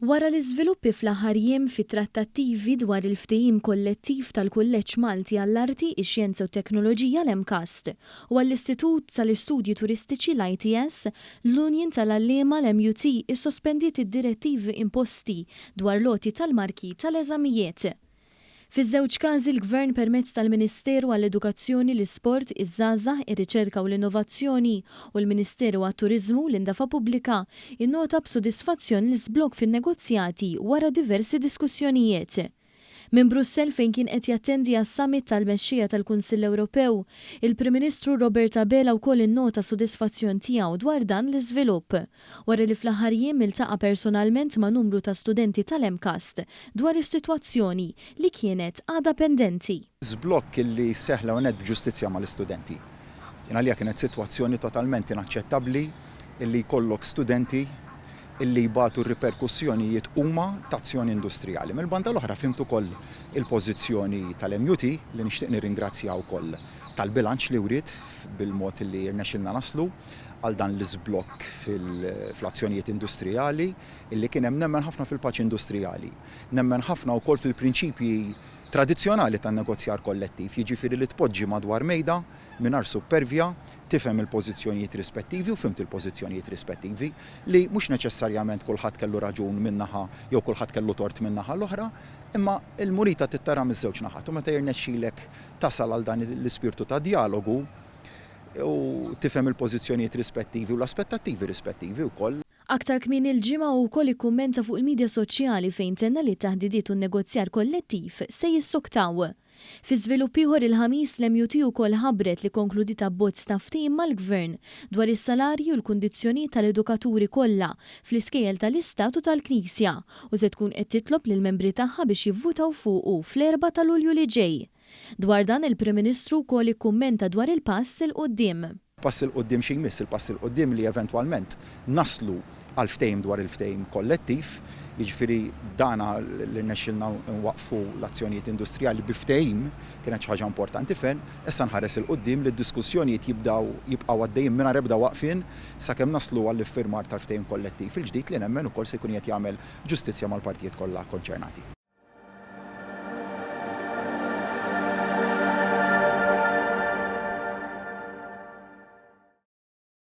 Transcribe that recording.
Wara l-iżviluppi fl-aħħar jiem fit-trattattivi dwar il-ftehim kollettiv tal-Kulleġġ Malti għall-Arti, ix-Xjenza u t-Teknoloġija l-MCAST u għall-Istitut tal-Istudji Turistiċi l-ITS, l-Union tal-Għalliema l-MUT issospendiet id-direttivi imposti dwar l-għoti tal-marki tal-eżamijiet. Fiż-żewġ każi l-Gvern permezz tal-Ministeru għall-Edukazzjoni, l-Isport, iż-Żgħażagħ, ir-Riċerka u l-Innovazzjoni u l-Ministeru għat-Turiżmu u l-Indafa Pubblika innota b'sodisfazzjon l-iżblokk fin-negozjati wara diversi diskussjonijiet. Minn Brussell fejn kien qed jattendi għas-Summit tal-Mexxejja tal-Kunsill Ewropew, il-Prim Ministru Robert Abela wkoll innota s-sodisfazzjon tiegħu dwar dan l-iżvilupp. Wara li fl-aħħar jiem iltaqa' personalment ma' numru ta' studenti tal-MCAST dwar is-sitwazzjoni li kienet għadha pendenti. Żblokk li seħħ l-ewwel nett b'ġustizzja mal-istudenti. Jien għalija kienet sitwazzjoni totalment inaċċettabbli li jkollok studenti li jbatu r-riperkussjonijiet huma ta' azzjoni industrijali. Mill-banda l-oħra fhimt ukoll il-pożizzjoni tal-MUT li nixtieq nirringrazzja wkoll tal-bilanċ li wriet bil-mod li rnexxilna naslu għal dan l-iżblokk fl-azzjonijiet industrijali illi kien hemm. Nemmen ħafna fil-paċi industrijali. Nemmen ħafna wkoll fil-prinċipji tradizzjonali tan-negozjar kollettiv, jiġifieri li tpoġġi madwar mejda mingħajr suppervja, tifhem il-pożizzjonijiet rispettivi u fhimt il-pożizzjonijiet rispettivi li mhux neċessarjament kulħadd kellu raġun minn naħa jew kulħadd kellu tort minn naħa l-oħra, imma l-munita tittara miż-żewġ naħat u meta jirnexxilek tasal għal dan l-ispirtu ta' djalogu u tifhem il-pożizzjonijiet rispettivi u l-aspettattivi rispettivi wkoll. Aktar kmieni l-Ġimgħa hu wkoll ikkummenta fuq il-midja soċjali fejn tenna li t-taħdidiet u n-negozjar kollettiv se jissoktaw. Fi żvilupp ieħor il-Ħamis l-MUT ukoll ħabbret li kkonkludiet abbozz ta' ftehim mal-Gvern dwar is-salarji u l-kundizzjonijiet tal-edukaturi kollha fl-iskejjel tal-Istat u tal-Knisja u se tkun qed titlob lill-membri tagħha biex jivvutaw fuqu fl-Erbgħa ta' Lulju li ġej. Dwar dan il-Prim Ministru wkoll ikkummenta dwar il-pass 'il quddiem. Pass 'il quddiem xi jmiss? Il-pass 'il quddiem li eventwalment naslu għal ftehim dwar il-ftehim kollettiv, jiġifieri dana li rnexxielna nwaqqfu l-azzjonijiet industrijali bi ftehim kienet xi ħaġa importanti ferm. Issa nħares 'il quddiem li d-diskussjonijiet jibdew jibqgħu għaddejjin mingħajr ebda waqfien sakemm naslu għall-iffirmar tal-ftehim kollettiv il-ġdid li nemmen ukoll se jkun qiegħed jagħmel ġustizzja mal-partijiet kollha konċernati.